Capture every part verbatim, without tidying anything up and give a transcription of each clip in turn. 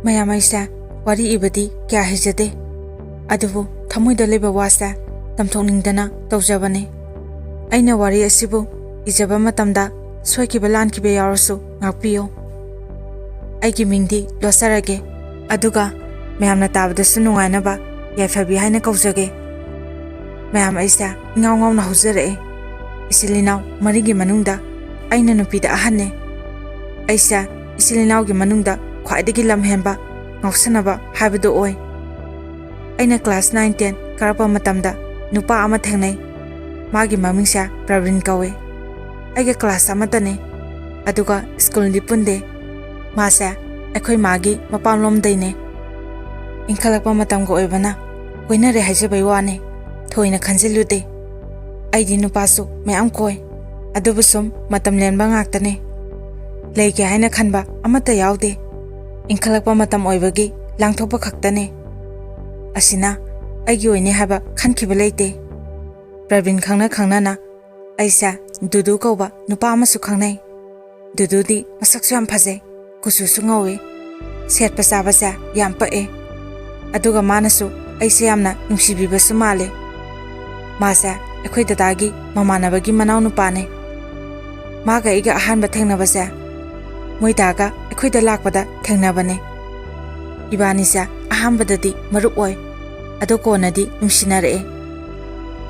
ꯃꯌꯥꯝ, ꯑꯩꯁꯦ ꯋꯥꯔꯤ ꯏꯕꯗꯤ ꯀꯌꯥ ꯍꯩꯖꯗꯦ, ꯑꯗꯨꯕꯨ ꯊꯃꯣꯏꯗ ꯂꯩꯕ ꯋꯥꯁꯦ ꯇꯝꯊꯣꯛꯅꯤꯡꯗꯅ ꯇꯧꯖꯕꯅꯤ꯫ ꯑꯩꯅ ꯋꯥꯔꯤ ꯑꯁꯤꯕꯨ ꯏꯖꯕ ꯃꯇꯝꯗ ꯁꯣꯏꯈꯤꯕ ꯂꯥꯟꯈꯤꯕ ꯌꯥꯎꯔꯁꯨ ꯉꯥꯛꯄꯤꯌꯨ꯫ ꯑꯩꯒꯤ ꯃꯤꯡꯗꯤ ꯂꯣꯠꯆꯔꯒꯦ, ꯑꯗꯨꯒ ꯃꯌꯥꯝꯅ ꯇꯥꯕꯗꯁꯨ ꯅꯨꯡꯉꯥꯏꯅꯕ ꯌꯥꯏꯐꯕꯤ ꯍꯥꯏꯅ ꯀꯧꯖꯒꯦ꯫ ꯃꯌꯥꯝ, ꯑꯩꯁꯦ ꯏꯉꯥꯎ ꯉꯥꯎꯅ ꯍꯧꯖꯔꯛꯑꯦ꯫ ꯏꯆꯤꯜ ꯏꯅꯥꯎ ꯃꯔꯤꯒꯤ ꯃꯅꯨꯡꯗ ꯑꯩꯅ ꯅꯨꯄꯤꯗ ꯑꯍꯟꯅꯦ꯫ ꯑꯩꯁꯦ ꯏꯆꯤꯜ ꯏꯅꯥꯎꯒꯤ ꯃꯅꯨꯡꯗ ꯈ꯭ꯋꯥꯏꯗꯒꯤ ꯂꯝ ꯍꯦꯟꯕ, ꯉꯥꯎꯁꯟꯅꯕ ꯍꯥꯏꯕꯗꯨ ꯑꯣꯏ꯫ ꯑꯩꯅ class nine ten ꯀꯥꯔꯛꯄ ꯃꯇꯝꯗ ꯅꯨꯄꯥ ꯑꯃ ꯊꯦꯡꯅꯩ꯫ ꯃꯥꯒꯤ ꯃꯃꯤꯡꯁꯦ ꯄ꯭ꯔꯕꯤꯟ ꯀꯧꯏ꯫ ꯑꯩꯒ class ꯑꯃꯠꯇꯅꯤ, ꯑꯗꯨꯒ ꯁ꯭ꯀꯨꯜꯗꯤ ꯄꯨꯟꯗꯦ꯫ ꯃꯥꯁꯦ ꯑꯩꯈꯣꯏ ꯃꯥꯒꯤ ꯃꯄꯥꯝꯂꯣꯝꯗꯩꯅꯦ꯫ ꯏꯟꯈꯠꯂꯛꯄ ꯃꯇꯝꯒ ꯑꯣꯏꯕꯅ ꯀꯣꯏꯅꯔꯦ ꯍꯥꯏꯖꯕꯩ ꯋꯥꯅꯤ, ꯊꯣꯏꯅ ꯈꯟꯖꯤꯜꯂꯨꯗꯦ꯫ ꯑꯩꯗꯤ ꯅꯨꯄꯥꯁꯨ ꯃꯌꯥꯝ ꯀꯣꯏ, ꯑꯗꯨꯕꯨ ꯁꯨꯝ ꯃꯇꯝ ꯂꯦꯟꯕ ꯉꯥꯛꯇꯅꯦ꯫ ꯂꯩꯒꯦ ꯍꯥꯏꯅ ꯈꯟꯕ ꯑꯃꯠꯇ ꯌꯥꯎꯗꯦ꯫ ꯏꯟꯈꯠꯂꯛꯄ ꯃꯇꯝ ꯑꯣꯏꯕꯒꯤ ꯂꯥꯡꯊꯣꯛꯄ ꯈꯛꯇꯅꯦ꯫ ꯑꯁꯤꯅ ꯑꯩꯒꯤ ꯑꯣꯏꯅꯤ ꯍꯥꯏꯕ ꯈꯟꯈꯤꯕ ꯂꯩꯇꯦ꯫ ꯄ꯭ꯔꯕꯤꯟ ꯈꯪꯅ ꯈꯪꯅꯅ ꯑꯩꯁꯦ ꯗꯨꯗꯨ ꯀꯧꯕ ꯅꯨꯄꯥ ꯑꯃꯁꯨ ꯈꯪꯅꯩ꯫ ꯗꯨꯗꯨꯗꯤ ꯃꯁꯛꯁꯨ ꯌꯥꯝ ꯐꯖꯩ, ꯀꯨꯆꯨꯁꯨ ꯉꯧꯏ, ꯁꯦꯠꯄ ꯆꯥꯕꯁꯦ ꯌꯥꯝ ꯄꯛꯑꯦ꯫ ꯑꯗꯨꯒ ꯃꯥꯅꯁꯨ ꯑꯩꯁꯦ ꯌꯥꯝꯅ ꯅꯨꯡꯁꯤꯕꯤꯕꯁꯨ ꯃꯥꯜꯂꯦ꯫ ꯃꯥꯁꯦ ꯑꯩꯈꯣꯏ ꯗꯗꯥꯒꯤ ꯃꯃꯥꯟꯅꯕꯒꯤ ꯃꯅꯥꯎꯅꯨꯄꯥꯅꯦ꯫ ꯃꯥꯒ ꯑꯩꯒ ꯑꯍꯥꯟꯕ ꯊꯦꯡꯅꯕꯁꯦ ꯃꯣꯏ ꯗꯥꯒ ꯑꯩꯈꯣꯏꯗ ꯂꯥꯛꯄꯗ ꯊꯦꯡꯅꯕꯅꯦ꯫ ꯏꯕꯥꯅꯤꯁꯦ ꯑꯍꯥꯟꯕꯗꯗꯤ ꯃꯔꯨꯞ ꯑꯣꯏ, ꯑꯗꯣ ꯀꯣꯟꯅꯗꯤ ꯅꯨꯡꯁꯤꯅꯔꯛꯑꯦ꯫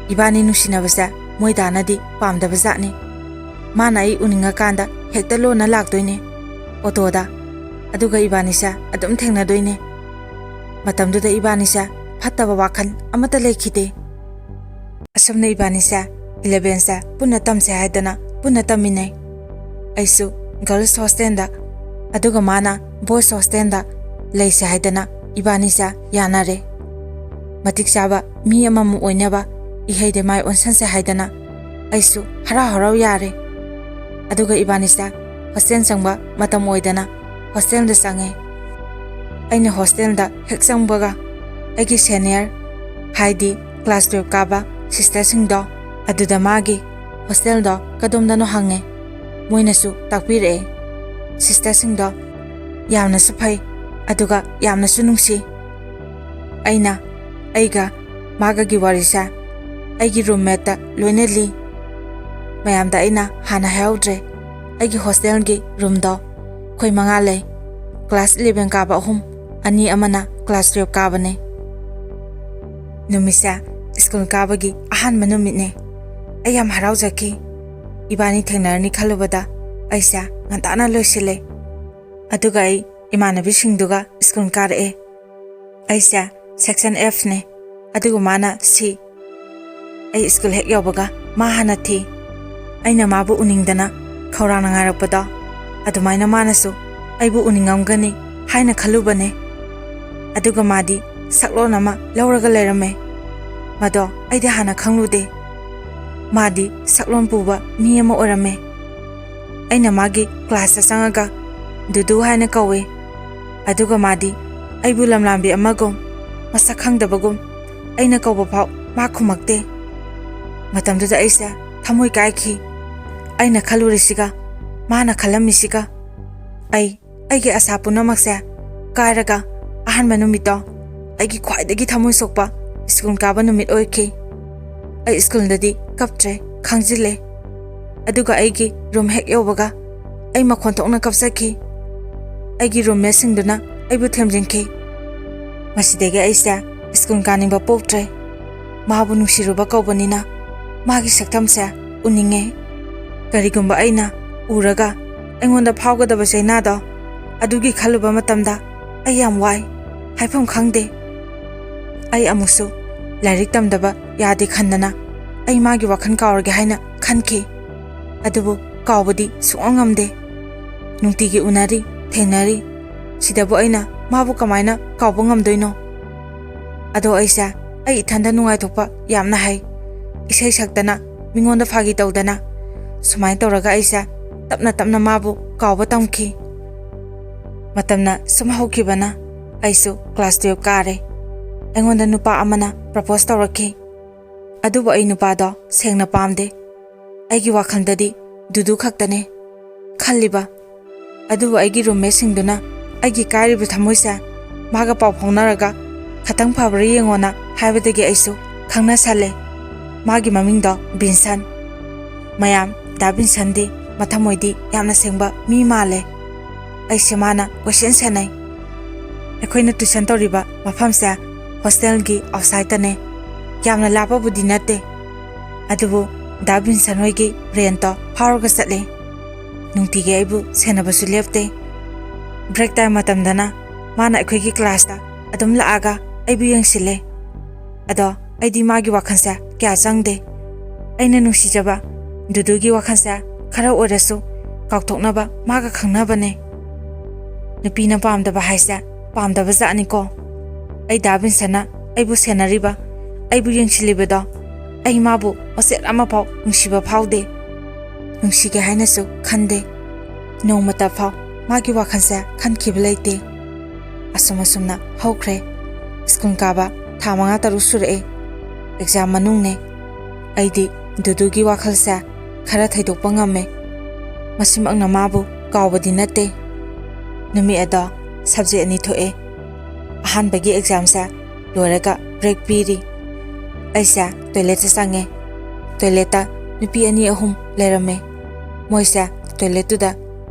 ꯏꯕꯥꯅꯤ ꯅꯨꯡꯁꯤꯅꯕꯁꯦ ꯃꯣꯏ ꯗꯥꯅꯗꯤ ꯄꯥꯝꯗꯕ ꯖꯥꯠꯅꯤ꯫ ꯃꯥꯅ ꯑꯩ ꯎꯅꯤꯡꯉꯀꯥꯟꯗ ꯍꯦꯛꯇ ꯂꯣꯟꯅ ꯂꯥꯛꯇꯣꯏꯅꯦ ꯑꯣꯇꯣꯗ, ꯑꯗꯨꯒ ꯏꯕꯥꯅꯤꯁꯦ ꯑꯗꯨꯝ ꯊꯦꯡꯅꯗꯣꯏꯅꯦ꯫ ꯃꯇꯝꯗꯨꯗ ꯏꯕꯥꯅꯤꯁꯦ ꯐꯠꯇꯕ ꯋꯥꯈꯜ ꯑꯃꯠꯇ ꯂꯩꯈꯤꯗꯦ꯫ ꯑꯁꯨꯝꯅ ꯏꯕꯥꯅꯤꯁꯦ elevenꯁꯦ ꯄꯨꯟꯅ ꯇꯝꯁꯦ ꯍꯥꯏꯗꯅ ꯄꯨꯟꯅ ꯇꯝꯃꯤꯟꯅꯩ꯫ ꯑꯩꯁꯨ girls hostelꯗ, ꯑꯗꯨꯒ ꯃꯥꯅ boys hostelꯗ ꯂꯩꯁꯦ ꯍꯥꯏꯗꯅ ꯏꯕꯥꯅꯤꯁꯦ ꯌꯥꯅꯔꯦ꯫ ꯃꯇꯤꯛ ꯆꯥꯕ ꯃꯤ ꯑꯃꯃꯝ ꯑꯣꯏꯅꯕ ꯏꯍꯩꯗ ꯃꯥꯏ ꯑꯣꯟꯁꯟꯁꯦ ꯍꯥꯏꯗꯅ ꯑꯩꯁꯨ ꯍꯔꯥꯎ ꯍꯔꯥꯎ ꯌꯥꯔꯦ꯫ ꯑꯗꯨꯒ ꯏꯕꯥꯅꯤꯁꯦ hostel ꯆꯪꯕ ꯃꯇꯝ ꯑꯣꯏꯗꯅ hostelꯗ ꯆꯪꯉꯦ꯫ ꯑꯩꯅ hostelꯗ ꯍꯦꯛ ꯆꯪꯕꯒ ꯑꯩꯒꯤ senior, ꯍꯥꯏꯗꯤ class twelve ꯀꯥꯕ sisterꯁꯤꯡꯗꯣ, ꯑꯗꯨꯗ ꯃꯥꯒꯤ hostelꯗꯣ ꯀꯗꯣꯝꯗꯅꯣ ꯍꯪꯉꯦ꯫ ꯃꯣꯏꯅꯁꯨ ꯇꯥꯛꯄꯤꯔꯛꯑꯦ꯫ Sisterꯁꯤꯡꯗꯣ ꯌꯥꯝꯅꯁꯨ ꯐꯩ, ꯑꯗꯨꯒ ꯌꯥꯝꯅꯁꯨ ꯅꯨꯡꯁꯤ꯫ ꯑꯩꯅ ꯑꯩꯒ ꯃꯥꯒꯒꯤ ꯋꯥꯔꯤꯁꯦ ꯑꯩꯒꯤ ꯔꯨꯝꯃꯦꯠꯇ ꯂꯣꯏꯅ ꯂꯤ꯫ ꯃꯌꯥꯝꯗ ꯑꯩꯅ ꯍꯥꯟꯅ ꯍꯥꯏꯍꯧꯗ꯭ꯔꯦ꯫ ꯑꯩꯒꯤ ꯍꯣꯁꯇꯦꯜꯒꯤ ꯔꯨꯝꯗꯣ ꯑꯩꯈꯣꯏ ꯃꯉꯥ ꯂꯩ꯫ ꯀ꯭ꯂꯥꯁ ꯏꯂꯦꯚꯦꯟ ꯀꯥꯕ ꯑꯍꯨꯝ, ꯑꯅꯤ ꯑꯃꯅ ꯀ꯭ꯂꯥꯁ ꯇꯨꯌꯦꯜꯞ ꯀꯥꯕꯅꯦ꯫ ꯅꯨꯃꯤꯠꯁꯦ ꯁ꯭ꯀꯨꯜ ꯀꯥꯕꯒꯤ ꯑꯍꯥꯟꯕ ꯅꯨꯃꯤꯠꯅꯦ꯫ ꯑꯩ ꯌꯥꯝ ꯍꯔꯥꯎꯖꯈꯤ꯫ ꯏꯕꯥꯅꯤ ꯊꯦꯡꯅꯔꯅꯤ ꯈꯜꯂꯨꯕꯗ ꯑꯩꯁꯦ ꯉꯟꯇꯥꯅ ꯂꯣꯏꯁꯤꯜꯂꯦ꯫ ꯑꯗꯨꯒ ꯑꯩ ꯏꯃꯥꯟꯅꯕꯤꯁꯤꯡꯗꯨꯒ ꯁ꯭ꯀꯨꯜ ꯀꯥꯔꯛꯑꯦ꯫ ꯑꯩꯁꯦ ꯁꯦꯛꯁꯟ ꯑꯦꯐꯅꯦ, ꯑꯗꯨꯒ ꯃꯥꯅ ꯁꯤ꯫ ꯑꯩ ꯁ꯭ꯀꯨꯜ ꯍꯦꯛ ꯌꯧꯕꯒ ꯃꯥ ꯍꯥꯟꯅ ꯊꯤ꯫ ꯑꯩꯅ ꯃꯥꯕꯨ ꯎꯅꯤꯡꯗꯅ ꯈꯧꯔꯥꯡꯅ ꯉꯥꯏꯔꯛꯄꯗꯣ, ꯑꯗꯨꯃꯥꯏꯅ ꯃꯥꯅꯁꯨ ꯑꯩꯕꯨ ꯎꯅꯤꯡꯉꯝꯒꯅꯤ ꯍꯥꯏꯅ ꯈꯜꯂꯨꯕꯅꯦ꯫ ꯑꯗꯨꯒ ꯃꯥꯗꯤ ꯁꯛꯂꯣꯟ ꯑꯃ ꯂꯧꯔꯒ ꯂꯩꯔꯝꯃꯦ꯫ ꯃꯗꯣ ꯑꯩꯗꯤ ꯍꯥꯟꯅ ꯈꯪꯂꯨꯗꯦ꯫ ꯃꯥꯗꯤ ꯁꯛꯂꯣꯟ ꯄꯨꯕ ꯃꯤ ꯑꯃ ꯑꯣꯏꯔꯝꯃꯦ꯫ ꯑꯩꯅ ꯃꯥꯒꯤ ꯀ꯭ꯂꯥꯁꯇ ꯆꯪꯉꯒ ꯗꯨꯗꯨ ꯍꯥꯏꯅ ꯀꯧꯋꯦ꯫ ꯑꯗꯨꯒ ꯃꯥꯗꯤ ꯑꯩꯕꯨ ꯂꯝꯂꯥꯟꯕꯤ ꯑꯃꯒꯨꯝ, ꯃꯁꯛ ꯈꯪꯗꯕꯒꯨꯝ, ꯑꯩꯅ ꯀꯧꯕ ꯐꯥꯎ ꯃꯥ ꯈꯨꯝꯃꯛꯇꯦ꯫ ꯃꯇꯝꯗꯨꯗ ꯑꯩꯁꯦ ꯊꯃꯣꯏ ꯀꯥꯏꯈꯤ꯫ ꯑꯩꯅ ꯈꯜꯂꯨꯔꯤꯁꯤꯒ ꯃꯥꯅ ꯈꯜꯂꯝꯃꯤꯁꯤꯒ꯫ ꯑꯩ ꯑꯩꯒꯤ ꯑꯁꯥ ꯄꯨꯝꯅꯃꯛꯁꯦ ꯀꯥꯏꯔꯒ ꯑꯍꯥꯟꯕ ꯅꯨꯃꯤꯠꯇꯣ ꯑꯩꯒꯤ ꯈ꯭ꯋꯥꯏꯗꯒꯤ ꯊꯃꯣꯏ ꯁꯣꯛꯄ ꯁ꯭ꯀꯨꯜ ꯀꯥꯕ ꯅꯨꯃꯤꯠ ꯑꯣꯏꯈꯤ꯫ ꯑꯩ ꯁ꯭ꯀꯨꯜꯗꯗꯤ ꯀꯞꯇ꯭ꯔꯦ, ꯈꯥꯡꯖꯤꯜꯂꯦ꯫ ꯑꯗꯨꯒ ꯑꯩꯒꯤ ꯔꯨꯝ ꯍꯦꯛ ꯌꯧꯕꯒ ꯑꯩ ꯃꯈꯣꯟ ꯊꯣꯛꯅ ꯀꯞꯆꯈꯤ꯫ ꯑꯩꯒꯤ ꯔꯨꯝꯃꯦꯠꯁꯤꯡꯗꯨꯅ ꯑꯩꯕꯨ ꯊꯦꯝꯖꯤꯟꯈꯤ꯫ ꯃꯁꯤꯗꯒꯤ ꯑꯩꯁꯦ ꯁ꯭ꯀꯨꯜ ꯀꯥꯅꯤꯡꯕ ꯄꯣꯛꯇ꯭ꯔꯦ꯫ ꯃꯥꯕꯨ ꯅꯨꯡꯁꯤꯔꯨꯕ ꯀꯧꯕꯅꯤꯅ ꯃꯥꯒꯤ ꯁꯛꯇꯝꯁꯦ ꯎꯅꯤꯡꯉꯦ꯫ ꯀꯔꯤꯒꯨꯝꯕ ꯑꯩꯅ ꯎꯔꯒ ꯑꯩꯉꯣꯟꯗ ꯐꯥꯎꯒꯗꯕ ꯆꯩꯅꯥꯗꯣ ꯑꯗꯨꯒꯤ ꯈꯜꯂꯨꯕ ꯃꯇꯝꯗ ꯑꯩ ꯌꯥꯝ ꯋꯥꯏ, ꯍꯥꯏꯐꯝ ꯈꯪꯗꯦ꯫ ꯑꯩ ꯑꯃꯨꯛꯁꯨ ꯂꯥꯏꯔꯤꯛ ꯇꯝꯗꯕ ꯌꯥꯗꯦ ꯈꯟꯗꯅ ꯑꯩ ꯃꯥꯒꯤ ꯋꯥꯈꯜ ꯀꯥꯎꯔꯒꯦ ꯍꯥꯏꯅ ꯈꯟꯈꯤ꯫ ꯑꯗꯨꯕꯨ ꯀꯥꯎꯕꯗꯤ ꯁꯨꯡꯉꯝ ꯉꯝꯗꯦ꯫ ꯅꯨꯡꯇꯤꯒꯤ ꯎꯅꯔꯤ, ꯊꯦꯡꯅꯔꯤ꯫ ꯁꯤꯗꯕꯨ ꯑꯩꯅ ꯃꯥꯕꯨ ꯀꯃꯥꯏꯅ ꯀꯥꯎꯕ ꯉꯝꯗꯣꯏꯅꯣ? ꯑꯗꯣ ꯑꯩꯁꯦ ꯑꯩ ꯏꯊꯟꯗ ꯅꯨꯡꯉꯥꯏꯊꯣꯛꯄ ꯌꯥꯝꯅ ꯍꯩ꯫ ꯏꯁꯩ ꯁꯛꯇꯅ, ꯃꯤꯉꯣꯟꯗ ꯐꯥꯒꯤ ꯇꯧꯗꯅ, ꯁꯨꯃꯥꯏꯅ ꯇꯧꯔꯒ ꯑꯩꯁꯦ ꯇꯞꯅ ꯇꯞꯅ ꯃꯥꯕꯨ ꯀꯥꯎꯕ ꯇꯝꯈꯤ꯫ ꯃꯇꯝꯅ ꯁꯨꯝ ꯍꯧꯈꯤꯕꯅ ꯑꯩꯁꯨ ꯀ꯭ꯂꯥꯁ ꯇꯨꯌꯦꯜꯞ ꯀꯥꯔꯦ꯫ ꯑꯩꯉꯣꯟꯗ ꯅꯨꯄꯥ ꯑꯃꯅ ꯄ꯭ꯔꯄꯣꯁ ꯇꯧꯔꯛꯈꯤ꯫ ꯑꯗꯨꯕꯨ ꯑꯩ ꯅꯨꯄꯥꯗꯣ ꯁꯦꯡꯅ ꯄꯥꯝꯗꯦ꯫ ꯑꯩꯒꯤ ꯋꯥꯈꯜꯗꯗꯤ ꯗꯨꯗꯨ ꯈꯛꯇꯅꯦ ꯈꯜꯂꯤꯕ꯫ ꯑꯗꯨꯕꯨ ꯑꯩꯒꯤ ꯔꯨꯝꯃꯦꯠꯁꯤꯡꯗꯨꯅ ꯑꯩꯒꯤ ꯀꯥꯏꯔꯤꯕ ꯊꯃꯣꯏꯁꯦ ꯃꯥꯒ ꯄꯥꯎ ꯐꯥꯎꯅꯔꯒ ꯈꯇꯪ ꯐꯕ꯭ꯔꯥ ꯌꯦꯡꯉꯣꯅ ꯍꯥꯏꯕꯗꯒꯤ ꯑꯩꯁꯨ ꯈꯪꯅꯁꯜꯂꯦ꯫ ꯃꯥꯒꯤ ꯃꯃꯤꯡꯗꯣ ꯕꯤꯟꯁꯟ꯫ ꯃꯌꯥꯝ, ꯗꯥ ꯕꯤꯟꯁꯟꯗꯤ ꯃꯊꯃꯣꯏꯗꯤ ꯌꯥꯝꯅ ꯁꯦꯡꯕ ꯃꯤ ꯃꯥꯜꯂꯦ꯫ ꯑꯩꯁꯦ ꯃꯥꯅ ꯀꯣꯏꯁꯦꯟ ꯁꯦꯟꯅꯩ꯫ ꯑꯩꯈꯣꯏꯅ ꯇ꯭ꯌꯨꯁꯟ ꯇꯧꯔꯤꯕ ꯃꯐꯝꯁꯦ ꯍꯣꯁꯇꯦꯜꯒꯤ ꯑꯥꯎꯠꯁꯥꯏꯠꯇꯅꯦ꯫ ꯌꯥꯝꯅ ꯂꯥꯞꯄꯕꯨꯗꯤ ꯅꯠꯇꯦ, ꯑꯗꯨꯕꯨ ꯗꯥ ꯕꯤꯟꯁꯟ ꯍꯣꯏꯒꯤ ꯔꯦꯟꯠꯇꯣ ꯐꯥꯎꯔꯒ ꯆꯠꯂꯦ꯫ ꯅꯨꯡꯇꯤꯒꯤ ꯑꯩꯕꯨ ꯁꯦꯟꯅꯕꯁꯨ ꯂꯦꯞꯇꯦ꯫ ꯕ꯭ꯔꯦꯛ ꯇꯥꯏꯝ ꯃꯇꯝꯗꯅ ꯃꯥꯅ ꯑꯩꯈꯣꯏꯒꯤ ꯀ꯭ꯂꯥꯁꯇ ꯑꯗꯨꯝ ꯂꯥꯛꯑꯒ ꯑꯩꯕꯨ ꯌꯦꯡꯁꯤꯜꯂꯦ꯫ ꯑꯗꯣ ꯑꯩꯗꯤ ꯃꯥꯒꯤ ꯋꯥꯈꯜꯁꯦ ꯀꯌꯥ ꯆꯪꯗꯦ꯫ ꯑꯩꯅ ꯅꯨꯡꯁꯤꯖꯕ ꯗꯨꯗꯨꯒꯤ ꯋꯥꯈꯜꯁꯦ ꯈꯔ ꯑꯣꯏꯔꯁꯨ ꯀꯥꯎꯊꯣꯛꯅꯕ ꯃꯥꯒ ꯈꯪꯅꯕꯅꯦ꯫ ꯅꯨꯄꯤꯅ ꯄꯥꯝꯗꯕ ꯍꯥꯏꯁꯦ ꯄꯥꯝꯗꯕ ꯖꯥꯠꯅꯤꯀꯣ꯫ ꯑꯩ ꯗꯥ ꯕꯤꯟꯁꯟꯅ ꯑꯩꯕꯨ ꯁꯦꯟꯅꯔꯤꯕ, ꯑꯩꯕꯨ ꯌꯦꯡꯁꯤꯜꯂꯤꯕꯗꯣ ꯑꯩ ꯃꯥꯕꯨ ꯃꯆꯦꯠ ꯑꯃꯐꯥꯎ ꯅꯨꯡꯁꯤꯕ ꯐꯥꯎꯗꯦ꯫ ꯅꯨꯡꯁꯤꯒꯦ ꯍꯥꯏꯅꯁꯨ ꯈꯟꯗꯦ꯫ ꯅꯣꯡꯃꯇ ꯐꯥꯎ ꯃꯥꯒꯤ ꯋꯥꯈꯜꯁꯦ ꯈꯟꯈꯤꯕ ꯂꯩꯇꯦ꯫ ꯑꯁꯨꯝ ꯑꯁꯨꯝꯅ ꯍꯧꯈ꯭ꯔꯦ꯫ ꯁ꯭ꯀꯨꯜ ꯀꯥꯕ ꯊꯥ ꯃꯉꯥ ꯇꯔꯨꯛ ꯁꯨꯔꯛꯑꯦ꯫ ꯑꯦꯛꯖꯥꯝ ꯃꯅꯨꯡꯅꯦ꯫ ꯑꯩꯗꯤ ꯗꯨꯗꯨꯒꯤ ꯋꯥꯈꯜꯁꯦ ꯈꯔ ꯊꯩꯗꯣꯛꯄ ꯉꯝꯃꯦ꯫ ꯃꯁꯤꯃꯛꯅ ꯃꯥꯕꯨ ꯀꯥꯎꯕꯗꯤ ꯅꯠꯇꯦ꯫ ꯅꯨꯃꯤꯠ ꯑꯗꯣ ꯁꯕꯖꯦꯛ ꯑꯅꯤ ꯊꯣꯛꯑꯦ꯫ ꯑꯍꯥꯟꯕꯒꯤ ꯑꯦꯛꯖꯥꯝꯁꯦ ꯂꯣꯏꯔꯒ ꯕ꯭ꯔꯦꯛ ꯄꯤꯔꯤ꯫ ꯑꯩꯁꯦ ꯇꯣꯏꯂꯦꯠꯇ ꯆꯪꯉꯦ꯫ ꯇꯣꯏꯂꯦꯠꯇ ꯅꯨꯄꯤ ꯑꯅꯤ ꯑꯍꯨꯝ ꯂꯩꯔꯝꯃꯦ꯫ ꯃꯣꯏꯁꯦ ꯇꯣꯏꯂꯦꯠꯇꯨꯗ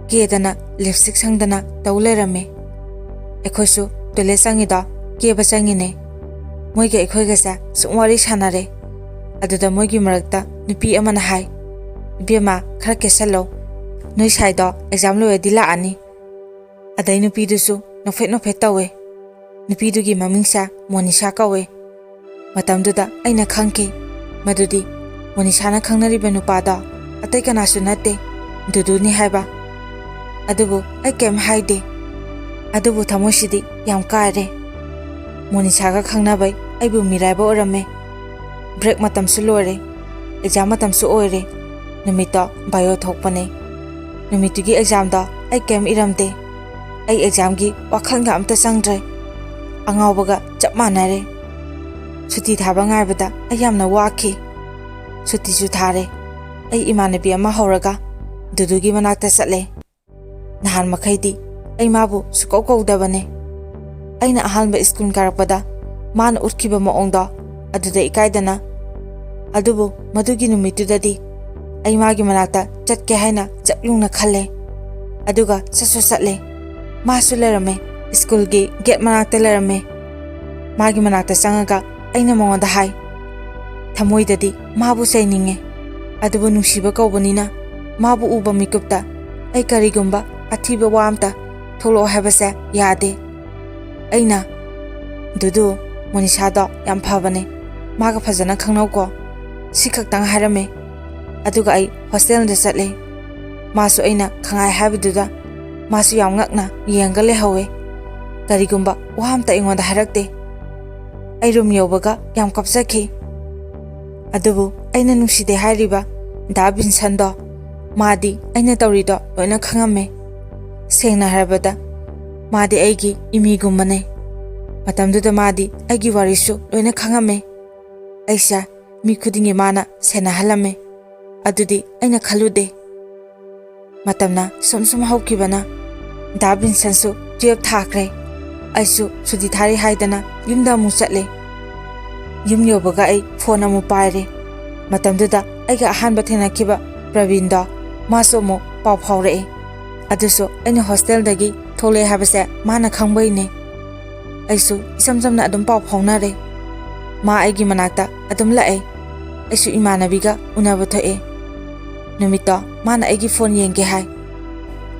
ꯀꯦꯗꯅ ꯂꯤꯞꯁꯇꯤꯛ ꯁꯪꯗꯅ ꯇꯧ ꯂꯩꯔꯝꯃꯦ꯫ ꯑꯩꯈꯣꯏꯁꯨ ꯇꯣꯏꯂꯦꯠ ꯆꯪꯉꯤꯗꯣ ꯀꯦꯕ ꯆꯪꯉꯤꯅꯦ꯫ ꯃꯣꯏꯒ ꯑꯩꯈꯣꯏꯒꯁꯦ ꯁꯨꯝ ꯋꯥꯔꯤ ꯁꯥꯟꯅꯔꯦ꯫ ꯑꯗꯨꯗ ꯃꯣꯏꯒꯤ ꯃꯔꯛꯇ ꯅꯨꯄꯤ ꯑꯃꯅ ꯍꯥꯏ, "ꯏꯕꯦꯝꯃ, ꯈꯔ ꯀꯦꯁꯜꯂꯣ꯫ ꯅꯣꯏ ꯁꯥꯏꯗꯣ ꯑꯦꯛꯖꯥꯝ ꯂꯣꯏꯔꯗꯤ ꯂꯥꯛꯑꯅꯤ"꯫ ꯑꯗꯩ ꯅꯨꯄꯤꯗꯨꯁꯨ ꯅꯣꯛꯐꯦꯠ ꯅꯣꯛꯐꯦꯠ ꯇꯧꯋꯦ꯫ ꯅꯨꯄꯤꯗꯨꯒꯤ ꯃꯃꯤꯡꯁꯦ ꯃꯣꯅꯤꯁꯥ ꯀꯧꯋꯦ꯫ ꯃꯇꯝꯗꯨꯗ ꯑꯩꯅ ꯈꯪꯈꯤ ꯃꯗꯨꯗꯤ ꯃꯣꯅꯤꯁꯥꯅ ꯈꯪꯅꯔꯤꯕ ꯅꯨꯄꯥꯗꯣ ꯑꯇꯩ ꯀꯅꯥꯁꯨ ꯅꯠꯇꯦ, ꯗꯨꯗꯨꯅꯤ ꯍꯥꯏꯕ꯫ ꯑꯗꯨꯕꯨ ꯑꯩ ꯀꯩꯝ ꯍꯥꯏꯗꯦ꯫ ꯑꯗꯨꯕꯨ ꯊꯃꯣꯏꯁꯤꯗꯤ ꯌꯥꯝ ꯀꯥꯏꯔꯦ꯫ ꯃꯣꯅꯤꯁꯥꯒ ꯈꯪꯅꯕꯩ ꯑꯩꯕꯨ ꯃꯤꯔꯥꯏꯕ ꯑꯣꯏꯔꯝꯃꯦ꯫ ꯕ꯭ꯔꯦꯛ ꯃꯇꯝꯁꯨ ꯂꯣꯏꯔꯦ, ꯑꯦꯛꯖꯥꯝ ꯃꯇꯝꯁꯨ ꯑꯣꯏꯔꯦ꯫ ꯅꯨꯃꯤꯠꯇꯣ ꯕꯥꯏꯑꯣ ꯊꯣꯛꯄꯅꯦ꯫ ꯅꯨꯃꯤꯠꯇꯨꯒꯤ ꯑꯦꯛꯖꯥꯝꯗꯣ ꯑꯩ ꯀꯩꯝ ꯏꯔꯝꯗꯦ꯫ ꯑꯩ ꯑꯦꯛꯖꯥꯝꯒꯤ ꯋꯥꯈꯜꯒ ꯑꯝꯇ ꯆꯪꯗ꯭ꯔꯦ꯫ ꯑꯉꯥꯎꯕꯒ ꯆꯞ ꯃꯥꯟꯅꯔꯦ꯫ ꯁꯨꯇꯤ ꯊꯥꯕ ꯉꯥꯏꯕꯗ ꯑꯩ ꯌꯥꯝꯅ ꯋꯥꯈꯤ꯫ ꯁꯨꯇꯤꯁꯨ ꯊꯥꯔꯦ꯫ ꯑꯩ ꯏꯃꯥꯟꯅꯕꯤ ꯑꯃ ꯍꯧꯔꯒ ꯗꯨꯗꯨꯒꯤ ꯃꯅꯥꯛꯇ ꯆꯠꯂꯦ꯫ ꯅꯍꯥꯟ ꯃꯈꯩꯗꯤ ꯑꯩ ꯃꯥꯕꯨ ꯁꯨꯀꯧ ꯀꯧꯗꯕꯅꯦ꯫ ꯑꯩꯅ ꯑꯍꯥꯟꯕ ꯁ꯭ꯀꯨꯜ ꯀꯥꯔꯛꯄꯗ ꯃꯥꯅ ꯎꯠꯈꯤꯕ ꯃꯑꯣꯡꯗꯣ ꯑꯗꯨꯗ ꯏꯀꯥꯏꯗꯅ꯫ ꯑꯗꯨꯕꯨ ꯃꯗꯨꯒꯤ ꯅꯨꯃꯤꯠꯇꯨꯗꯗꯤ ꯑꯩ ꯃꯥꯒꯤ ꯃꯅꯥꯛꯇ ꯆꯠꯀꯦ ꯍꯥꯏꯅ ꯆꯞ ꯌꯨꯡꯅ ꯈꯜꯂꯦ꯫ ꯑꯗꯨꯒ ꯆꯠꯁꯨ ꯆꯠꯂꯦ꯫ ꯃꯥꯁꯨ ꯂꯩꯔꯝꯃꯦ, ꯁ꯭ꯀꯨꯜꯒꯤ ꯒꯦꯠ ꯃꯅꯥꯛꯇ ꯂꯩꯔꯝꯃꯦ꯫ ꯃꯥꯒꯤ ꯃꯅꯥꯛꯇ ꯆꯪꯉꯒ ꯑꯩꯅ ꯃꯉꯣꯟꯗ ꯍꯥꯏ, ꯊꯃꯣꯏꯗꯗꯤ ꯃꯥꯕꯨ ꯆꯩꯅꯤꯡꯉꯦ, ꯑꯗꯨꯕꯨ ꯅꯨꯡꯁꯤꯕ ꯀꯧꯕꯅꯤꯅ ꯃꯥꯕꯨ ꯎꯕ ꯃꯤꯀꯨꯞꯇ ꯑꯩ ꯀꯔꯤꯒꯨꯝꯕ ꯑꯊꯤꯕ ꯋꯥ ꯑꯝꯇ ꯊꯣꯛꯂꯛꯑꯣ ꯍꯥꯏꯕꯁꯦ ꯌꯥꯗꯦ꯫ ꯑꯩꯅ, "ꯗꯨꯗꯨ, ꯃꯣꯅꯤꯁꯥꯗꯣ ꯌꯥꯝ ꯐꯕꯅꯦ, ꯃꯥꯒ ꯐꯖꯅ ꯈꯪꯅꯧꯀꯣ," ꯁꯤ ꯈꯛꯇꯪ ꯍꯥꯏꯔꯝꯃꯦ꯫ ꯑꯗꯨꯒ ꯑꯩ ꯍꯣꯁꯇꯦꯜꯗ ꯆꯠꯂꯦ꯫ ꯃꯥꯁꯨ ꯑꯩꯅ ꯈꯪꯍꯥꯏ ꯍꯥꯏꯕꯗꯨꯗ ꯃꯥꯁꯨ ꯌꯥꯝ ꯉꯛꯅ ꯌꯦꯡꯉꯒ ꯂꯩꯍꯧꯋꯦ꯫ ꯀꯔꯤꯒꯨꯝꯕ ꯋꯥ ꯑꯝꯇ ꯑꯩꯉꯣꯟꯗ ꯍꯥꯏꯔꯛꯇꯦ꯫ ꯑꯩ ꯔꯨꯝ ꯌꯧꯕꯒ ꯌꯥꯝ ꯀꯞꯆꯈꯤ꯫ ꯑꯗꯨꯕꯨ ꯑꯩꯅ ꯅꯨꯡꯁꯤꯗꯦ ꯍꯥꯏꯔꯤꯕ ꯗꯥ ꯕꯤꯟꯁꯟꯗꯣ, ꯃꯥꯗꯤ ꯑꯩꯅ ꯇꯧꯔꯤꯗꯣ ꯂꯣꯏꯅ ꯈꯪꯉꯝꯃꯦ꯫ ꯁꯦꯡꯅ ꯍꯥꯏꯔꯕꯗ, ꯃꯥꯗꯤ ꯑꯩꯒꯤ ꯏꯃꯤꯒꯨꯝꯕꯅꯦ꯫ ꯃꯇꯝꯗꯨꯗ ꯃꯥꯗꯤ ꯑꯩꯒꯤ ꯋꯥꯔꯤꯁꯨ ꯂꯣꯏꯅ ꯈꯪꯉꯝꯃꯦ꯫ ꯑꯩꯁꯦ ꯃꯤ ꯈꯨꯗꯤꯡꯒꯤ ꯃꯥꯅ ꯁꯦꯟꯅꯍꯜꯂꯝꯃꯦ꯫ ꯑꯗꯨꯗꯤ ꯑꯩꯅ ꯈꯜꯂꯨꯗꯦ꯫ ꯃꯇꯝꯅ ꯁꯨꯝ ꯁꯨꯝ ꯍꯧꯈꯤꯕꯅ ꯗꯥ ꯕꯤꯟꯁꯟꯁꯨ ꯇꯨꯌꯦꯜꯞ ꯊꯥꯈ꯭ꯔꯦ꯫ ꯑꯩꯁꯨ ꯁꯨꯇꯤ ꯊꯥꯔꯤ ꯍꯥꯏꯗꯅ ꯌꯨꯝꯗ ꯑꯃꯨꯛ ꯆꯠꯂꯦ꯫ ꯌꯨꯝ ꯌꯧꯕꯒ ꯑꯩ ꯐꯣꯟ ꯑꯃꯨꯛ ꯄꯥꯏꯔꯦ꯫ ꯃꯇꯝꯗꯨꯗ ꯑꯩꯒ ꯑꯍꯥꯟꯕ ꯊꯦꯡꯅꯈꯤꯕ ꯄ꯭ꯔꯕꯤꯟꯗꯣ, ꯃꯥꯁꯨ ꯑꯃꯨꯛ ꯄꯥꯎ ꯐꯥꯎꯔꯛꯑꯦ꯫ ꯑꯗꯨꯁꯨ ꯑꯩꯅ ꯍꯣꯁꯇꯦꯜꯗꯒꯤ ꯊꯣꯛꯂꯛꯑꯦ ꯍꯥꯏꯕꯁꯦ ꯃꯥꯅ ꯈꯪꯕꯩꯅꯦ꯫ ꯑꯩꯁꯨ ꯏꯆꯝ ꯆꯝꯅ ꯑꯗꯨꯝ ꯄꯥꯎ ꯐꯥꯎꯅꯔꯦ꯫ ꯃꯥ ꯑꯩꯒꯤ ꯃꯅꯥꯛꯇ ꯑꯗꯨꯝ ꯂꯥꯛꯑꯦ꯫ ꯑꯩꯁꯨ ꯏꯃꯥꯟꯅꯕꯤꯒ ꯎꯅꯕ ꯊꯣꯛꯑꯦ꯫ ꯅꯨꯃꯤꯠꯇꯣ ꯃꯥꯅ ꯑꯩꯒꯤ ꯐꯣꯟ ꯌꯦꯡꯒꯦ ꯍꯥꯏ꯫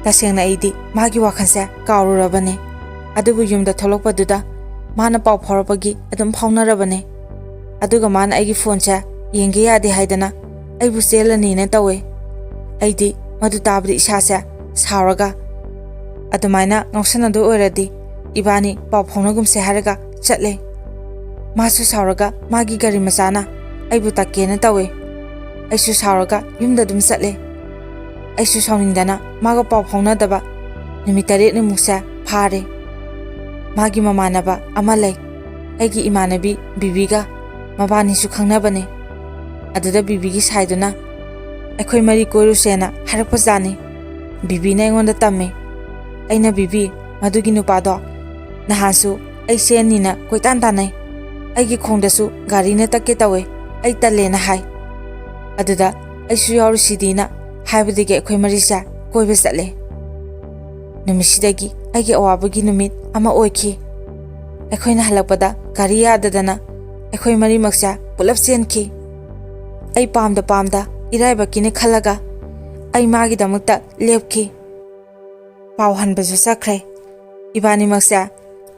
ꯇꯁꯦꯡꯅ ꯑꯩꯗꯤ ꯃꯥꯒꯤ ꯋꯥꯈꯜꯁꯦ ꯀꯥꯎꯔꯨꯔꯕꯅꯦ꯫ ꯑꯗꯨꯕꯨ ꯌꯨꯝꯗ ꯊꯣꯛꯂꯛꯄꯗꯨꯗ ꯃꯥꯅ ꯄꯥꯎ ꯐꯥꯎꯔꯛꯄꯒꯤ ꯑꯗꯨꯝ ꯐꯥꯎꯅꯔꯕꯅꯦ꯫ ꯑꯗꯨꯒ ꯃꯥꯅ ꯑꯩꯒꯤ ꯐꯣꯟꯁꯦ ꯌꯦꯡꯒꯦ ꯌꯥꯗꯦ ꯍꯥꯏꯗꯅ ꯑꯩꯕꯨ ꯆꯦꯜꯂꯅꯤꯅ ꯇꯧꯋꯦ꯫ ꯑꯩꯗꯤ ꯃꯗꯨ ꯇꯥꯕꯗ ꯏꯁꯥꯁꯦ ꯁꯥꯎꯔꯒ ꯑꯗꯨꯃꯥꯏꯅ ꯉꯥꯎꯁꯟꯅꯗꯣꯏ ꯑꯣꯏꯔꯗꯤ ꯏꯕꯥꯅꯤ ꯄꯥꯎ ꯐꯥꯎꯅꯒꯨꯝꯁꯦ ꯍꯥꯏꯔꯒ ꯆꯠꯂꯦ꯫ ꯃꯥꯁꯨ ꯁꯥꯎꯔꯒ ꯃꯥꯒꯤ ꯒꯥꯔꯤ ꯃꯆꯥꯅ ꯑꯩꯕꯨ ꯇꯛꯀꯦꯅ ꯇꯧꯋꯦ꯫ ꯑꯩꯁꯨ ꯁꯥꯎꯔꯒ ꯌꯨꯝꯗ ꯑꯗꯨꯝ ꯆꯠꯂꯦ꯫ ꯑꯩꯁꯨ ꯁꯥꯎꯅꯤꯡꯗꯅ ꯃꯥꯒ ꯄꯥꯎ ꯐꯥꯎꯅꯗꯕ ꯅꯨꯃꯤꯠ ꯇꯔꯦꯠꯅꯤꯃꯨꯛꯁꯦ ꯐꯥꯔꯦ꯫ ꯃꯥꯒꯤ ꯃꯃꯥꯟꯅꯕ ꯑꯃ ꯂꯩ, ꯑꯩꯒꯤ ꯏꯃꯥꯟꯅꯕꯤ ꯕꯤꯕꯤꯒ, ꯃꯕꯥꯅꯤꯁꯨ ꯈꯪꯅꯕꯅꯦ꯫ ꯑꯗꯨꯗ ꯕꯤꯕꯤꯒꯤ ꯁꯥꯏꯗꯨꯅ ꯑꯩꯈꯣꯏ ꯃꯔꯤ ꯀꯣꯏꯔꯨꯁꯦꯅ ꯍꯥꯏꯔꯛꯄꯖꯥꯠꯅꯤ꯫ ꯕꯤꯕꯤꯅ ꯑꯩꯉꯣꯟꯗ ꯇꯝꯃꯦ꯫ ꯑꯩꯅ, "ꯕꯤꯕꯤ, ꯃꯗꯨꯒꯤ ꯅꯨꯄꯥꯗꯣ ꯅꯍꯥꯟꯁꯨ ꯑꯩ ꯆꯦꯟꯅꯤꯅ ꯀꯣꯏꯇꯥꯟ ꯇꯥꯟꯅꯩ꯫ ꯑꯩꯒꯤ ꯈꯣꯡꯗꯁꯨ ꯒꯥꯔꯤꯅ ꯇꯛꯀꯦ ꯇꯧꯋꯦ, ꯑꯩ ꯇꯜꯂꯦꯅ ꯍꯥꯏ꯫ ꯑꯗꯨꯗ ꯑꯩꯁꯨ ꯌꯥꯎꯔꯨꯁꯤꯗꯤꯅ ꯍꯥꯏꯕꯗꯒꯤ ꯑꯩꯈꯣꯏ ꯃꯔꯤꯁꯦ ꯀꯣꯏꯕ ꯆꯠꯂꯦ꯫ ꯅꯨꯃꯤꯠꯁꯤꯗꯒꯤ ꯑꯩꯒꯤ ꯑꯋꯥꯕꯒꯤ ꯅꯨꯃꯤꯠ ꯑꯃ ꯑꯣꯏꯈꯤ꯫ ꯑꯩꯈꯣꯏꯅ ꯍꯜꯂꯛꯄꯗ ꯒꯥꯔꯤ ꯌꯥꯗꯗꯅ ꯑꯩꯈꯣꯏ ꯃꯔꯤꯃꯛꯁꯦ ꯄꯨꯂꯞ ꯆꯦꯟꯈꯤ꯫ ꯑꯩ ꯄꯥꯝꯗ ꯄꯥꯝꯗ ꯏꯔꯥꯏꯕꯛꯀꯤꯅꯦ ꯈꯜꯂꯒ ꯑꯩ ꯃꯥꯒꯤꯗꯃꯛꯇ ꯂꯦꯞꯈꯤ꯫ ꯄꯥꯎ ꯍꯟꯕꯁꯨ ꯆꯠꯈ꯭ꯔꯦ꯫ ꯏꯕꯥꯅꯤꯃꯛꯁꯦ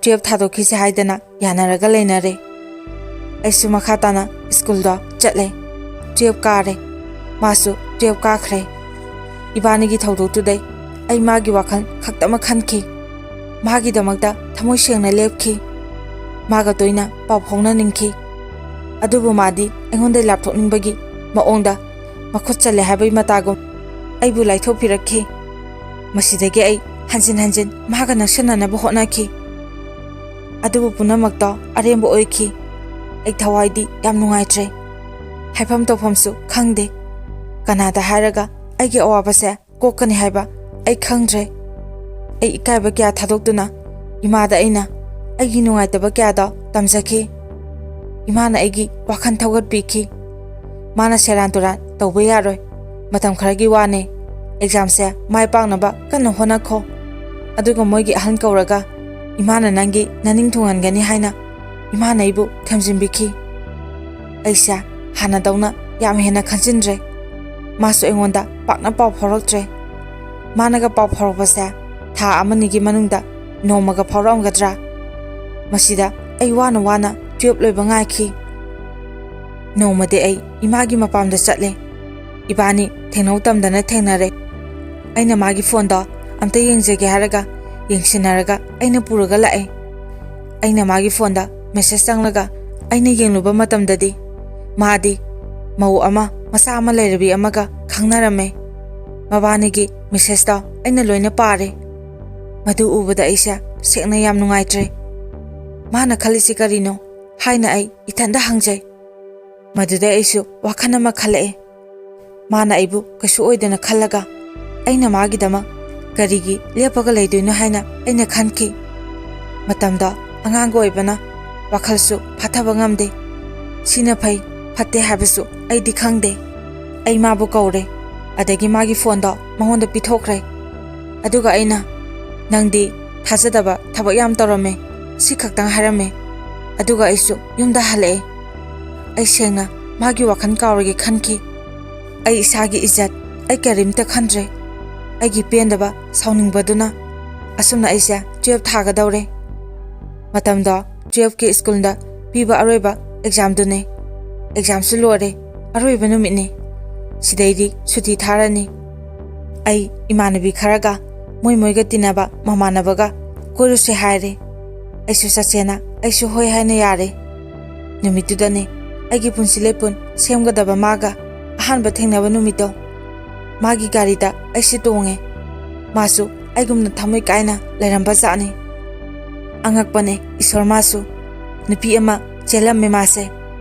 ꯇꯨꯌꯦꯜꯞ ꯊꯥꯗꯣꯛꯈꯤꯁꯦ ꯍꯥꯏꯗꯅ ꯌꯥꯅꯔꯒ ꯂꯩꯅꯔꯦ꯫ ꯑꯩꯁꯨ ꯃꯈꯥ ꯇꯥꯅ ꯁ꯭ꯀꯨꯜꯗꯣ ꯆꯠꯂꯦ꯫ ꯇꯨꯌꯦꯜꯞ ꯀꯥꯔꯦ꯫ ꯃꯥꯁꯨ ꯇꯨꯌꯦꯜꯞ ꯀꯥꯈ꯭ꯔꯦ꯫ ꯏꯕꯥꯅꯤꯒꯤ ꯊꯧꯗꯣꯛꯇꯨꯗꯩ ꯑꯩ ꯃꯥꯒꯤ ꯋꯥꯈꯜ ꯈꯛꯇꯃꯛ ꯈꯟꯈꯤ꯫ ꯃꯥꯒꯤꯗꯃꯛꯇ ꯊꯃꯣꯏ ꯁꯦꯡꯅ ꯂꯦꯞꯈꯤ꯫ ꯃꯥꯒ ꯇꯣꯏꯅ ꯄꯥꯎ ꯐꯥꯎꯅꯅꯤꯡꯈꯤ꯫ ꯑꯗꯨꯕꯨ ꯃꯥꯗꯤ ꯑꯩꯉꯣꯟꯗ ꯂꯥꯞꯊꯣꯛꯅꯤꯡꯕꯒꯤ ꯃꯑꯣꯡꯗ ꯃꯈꯨꯠ ꯆꯜꯂꯦ ꯍꯥꯏꯕꯒꯤ ꯃꯇꯥꯒꯨꯝ ꯑꯩꯕꯨ ꯂꯥꯏꯊꯣꯛꯄꯤꯔꯛꯈꯤ꯫ ꯃꯁꯤꯗꯒꯤ ꯑꯩ ꯍꯟꯖꯤꯟ ꯍꯟꯖꯤꯟ ꯃꯥꯒ ꯅꯛꯁꯤꯟꯅꯅꯕ ꯍꯣꯠꯅꯈꯤ꯫ ꯑꯗꯨꯕꯨ ꯄꯨꯝꯅꯃꯛꯇꯣ ꯑꯔꯦꯝꯕ ꯑꯣꯏꯈꯤ꯫ ꯑꯩ ꯊꯋꯥꯏꯗꯤ ꯌꯥꯝ ꯅꯨꯡꯉꯥꯏꯇ꯭ꯔꯦ꯫ ꯍꯥꯏꯐꯝ ꯇꯧꯐꯝꯁꯨ ꯈꯪꯗꯦ꯫ ꯀꯅꯥꯗ ꯍꯥꯏꯔꯒ ꯑꯩꯒꯤ ꯑꯋꯥꯕꯁꯦ ꯀꯣꯛꯀꯅꯤ ꯍꯥꯏꯕ ꯑꯩ ꯈꯪꯗ꯭ꯔꯦ꯫ ꯑꯩ ꯏꯀꯥꯏꯕ ꯀꯌꯥ ꯊꯥꯗꯣꯛꯇꯨꯅ ꯏꯃꯥꯗ ꯑꯩꯅ ꯑꯩꯒꯤ ꯅꯨꯡꯉꯥꯏꯇꯕ ꯀꯌꯥꯗꯣ ꯇꯝꯖꯈꯤ꯫ ꯏꯃꯥꯅ ꯑꯩꯒꯤ ꯋꯥꯈꯜ ꯊꯧꯒꯠꯄꯤꯈꯤ꯫ ꯃꯥꯅ ꯁꯦꯔꯥꯟ ꯇꯨꯔꯥꯟ ꯇꯧꯕ ꯌꯥꯔꯣꯏ꯫ ꯃꯇꯝ ꯈꯔꯒꯤ ꯋꯥꯅꯦ꯫ ꯑꯦꯛꯖꯥꯝꯁꯦ ꯃꯥꯏ ꯄꯥꯛꯅꯕ ꯀꯟꯅ ꯍꯣꯠꯅꯈꯣ꯫ ꯑꯗꯨꯒ ꯃꯣꯏꯒꯤ ꯑꯍꯟ ꯀꯧꯔꯒ ꯏꯃꯥꯅ ꯅꯪꯒꯤ ꯅꯅꯤꯡ ꯊꯨꯡꯍꯟꯒꯅꯤ ꯍꯥꯏꯅ ꯏꯃꯥꯅ ꯑꯩꯕꯨ ꯊꯦꯝꯖꯤꯟꯕꯤꯈꯤ꯫ ꯑꯩꯁꯦ ꯍꯥꯟꯅꯗꯧꯅ ꯌꯥꯝ ꯍꯦꯟꯅ ꯈꯟꯖꯤꯟꯗ꯭ꯔꯦ꯫ ꯃꯥꯁꯨ ꯑꯩꯉꯣꯟꯗ ꯄꯥꯛꯅ ꯄꯥꯎ ꯐꯥꯎꯔꯛꯇ꯭ꯔꯦ꯫ ꯃꯥꯅꯒ ꯄꯥꯎ ꯐꯥꯎꯔꯛꯄꯁꯦ ꯊꯥ ꯑꯃꯅꯤꯒꯤ ꯃꯅꯨꯡꯗ ꯅꯣꯡꯃꯒ ꯐꯥꯎꯔꯛꯑꯝꯒꯗ꯭ꯔꯥ? ꯃꯁꯤꯗ ꯑꯩ ꯋꯥꯅ ꯋꯥꯅ ꯇꯨꯌꯦꯜꯞ ꯂꯣꯏꯕ ꯉꯥꯏꯈꯤ꯫ ꯅꯣꯡꯃꯗꯤ ꯑꯩ ꯏꯃꯥꯒꯤ ꯃꯄꯥꯝꯗ ꯆꯠꯂꯦ꯫ ꯏꯕꯥꯅꯤ ꯊꯦꯡꯅꯧ ꯇꯝꯗꯅ ꯊꯦꯡꯅꯔꯦ꯫ ꯑꯩꯅ ꯃꯥꯒꯤ ꯐꯣꯟꯗꯣ ꯑꯝꯇ ꯌꯦꯡꯖꯒꯦ ꯍꯥꯏꯔꯒ ꯌꯦꯡꯁꯤꯟꯅꯔꯒ ꯑꯩꯅ ꯄꯨꯔꯒ ꯂꯥꯛꯑꯦ꯫ ꯑꯩꯅ ꯃꯥꯒꯤ ꯐꯣꯟꯗ ꯃꯦꯁꯦꯖ ꯆꯪꯂꯒ ꯑꯩꯅ ꯌꯦꯡꯂꯨꯕ ꯃꯇꯝꯗꯗꯤ ꯃꯥꯗꯤ ꯃꯧ ꯑꯃ, ꯃꯆꯥ ꯑꯃ ꯂꯩꯔꯕꯤ ꯑꯃꯒ ꯈꯪꯅꯔꯝꯃꯦ꯫ ꯃꯕꯥꯅꯤꯒꯤ ꯃꯦꯁꯦꯖꯇꯣ ꯑꯩꯅ ꯂꯣꯏꯅ ꯄꯥꯔꯦ꯫ ꯃꯗꯨ ꯎꯕꯗ ꯑꯩꯁꯦ ꯁꯦꯡꯅ ꯌꯥꯝ ꯅꯨꯡꯉꯥꯏꯇ꯭ꯔꯦ꯫ ꯃꯥꯅ ꯈꯜꯂꯤꯁꯤ ꯀꯔꯤꯅꯣ ꯍꯥꯏꯅ ꯑꯩ ꯏꯊꯟꯗ ꯍꯪꯖꯩ꯫ ꯃꯗꯨꯗ ꯑꯩꯁꯨ ꯋꯥꯈꯜ ꯑꯃ ꯈꯜꯂꯛꯑꯦ꯫ ꯃꯥꯅ ꯑꯩꯕꯨ ꯀꯩꯁꯨ ꯑꯣꯏꯗꯅ ꯈꯜꯂꯒ ꯑꯩꯅ ꯃꯥꯒꯤꯗꯃꯛ ꯀꯔꯤꯒꯤ ꯂꯦꯞꯄꯒ ꯂꯩꯗꯣꯏꯅꯣ ꯍꯥꯏꯅ ꯑꯩꯅ ꯈꯟꯈꯤ꯫ ꯃꯇꯝꯗꯣ ꯑꯉꯥꯡꯒ ꯑꯣꯏꯕꯅ ꯋꯥꯈꯜꯁꯨ ꯐꯥꯊꯕ ꯉꯝꯗꯦ꯫ ꯁꯤꯅ ꯐꯩ ꯐꯠꯇꯦ ꯍꯥꯏꯕꯁꯨ ꯑꯩꯗꯤ ꯈꯪꯗꯦ꯫ ꯑꯩ ꯃꯥꯕꯨ ꯀꯧꯔꯦ, ꯑꯗꯒꯤ ꯃꯥꯒꯤ ꯐꯣꯟꯗꯣ ꯃꯉꯣꯟꯗ ꯄꯤꯊꯣꯛꯈ꯭ꯔꯦ꯫ ꯑꯗꯨꯒ ꯑꯩꯅ, "ꯅꯪꯗꯤ ꯊꯥꯖꯗꯕ ꯊꯕꯛ ꯌꯥꯝ ꯇꯧꯔꯝꯃꯦ," ꯁꯤ ꯈꯛꯇꯪ ꯍꯥꯏꯔꯝꯃꯦ꯫ ꯑꯗꯨꯒ ꯑꯩꯁꯨ ꯌꯨꯝꯗ ꯍꯜꯂꯛꯑꯦ꯫ ꯑꯩ ꯁꯦꯡꯅ ꯃꯥꯒꯤ ꯋꯥꯈꯜ ꯀꯥꯎꯔꯒꯦ ꯈꯟꯈꯤ꯫ ꯑꯩ ꯏꯁꯥꯒꯤ ꯏꯖꯠ, ꯑꯩ ꯀꯔꯤꯝꯇ ꯈꯟꯗ꯭ꯔꯦ꯫ ꯑꯩꯒꯤ ꯄꯦꯟꯗꯕ, ꯁꯥꯎꯅꯤꯡꯕꯗꯨꯅ꯫ ꯑꯁꯨꯝꯅ ꯑꯩꯁꯦ ꯇꯨꯌꯦꯜꯞ ꯊꯥꯒꯗꯧꯔꯦ꯫ ꯃꯇꯝꯗꯣ ꯇꯨꯌꯦꯜꯞꯀꯤ ꯁ꯭ꯀꯨꯜꯗ ꯄꯤꯕ ꯑꯔꯣꯏꯕ ꯑꯦꯛꯖꯥꯝꯗꯨꯅꯦ꯫ ꯑꯦꯛꯖꯥꯝꯁꯨ ꯂꯣꯏꯔꯦ, ꯑꯔꯣꯏꯕ ꯅꯨꯃꯤꯠꯅꯦ꯫ ꯁꯤꯗꯩꯗꯤ ꯁꯨꯇꯤ ꯊꯥꯔꯅꯤ꯫ ꯑꯩ ꯏꯃꯥꯟꯅꯕꯤ ꯈꯔꯒ, ꯃꯣꯏ ꯃꯣꯏꯒ ꯇꯤꯟꯅꯕ ꯃꯃꯥꯟꯅꯕꯒ ꯀꯣꯏꯔꯨꯁꯦ ꯍꯥꯏꯔꯦ꯫ ꯑꯩꯁꯨ ꯆꯠꯁꯦꯅ ꯑꯩꯁꯨ ꯍꯣꯏ ꯍꯥꯏꯅ ꯌꯥꯔꯦ꯫ ꯅꯨꯃꯤꯠꯇꯨꯗꯅꯦ ꯑꯩꯒꯤ ꯄꯨꯟꯁꯤ ꯂꯩꯄꯨꯟ ꯁꯦꯝꯒꯗꯕ ꯃꯥꯒ ꯑꯍꯥꯟꯕ ꯊꯦꯡꯅꯕ ꯅꯨꯃꯤꯠꯇꯣ꯫ ꯃꯥꯒꯤ ꯒꯥꯔꯤꯗ ꯑꯩꯁꯦ ꯇꯣꯡꯉꯦ꯫ ꯃꯥꯁꯨ ꯑꯩꯒꯨꯝꯅ ꯊꯃꯣꯏ ꯀꯥꯏꯅ ꯂꯩꯔꯝꯕ ꯖꯥꯠꯅꯤ꯫ ꯑꯉꯛꯄꯅꯦ ꯏꯁꯣꯔ, ꯃꯥꯁꯨ ꯅꯨꯄꯤ ꯑꯃ ꯆꯦꯜꯂꯝꯃꯦ ꯃꯥꯁꯦ꯫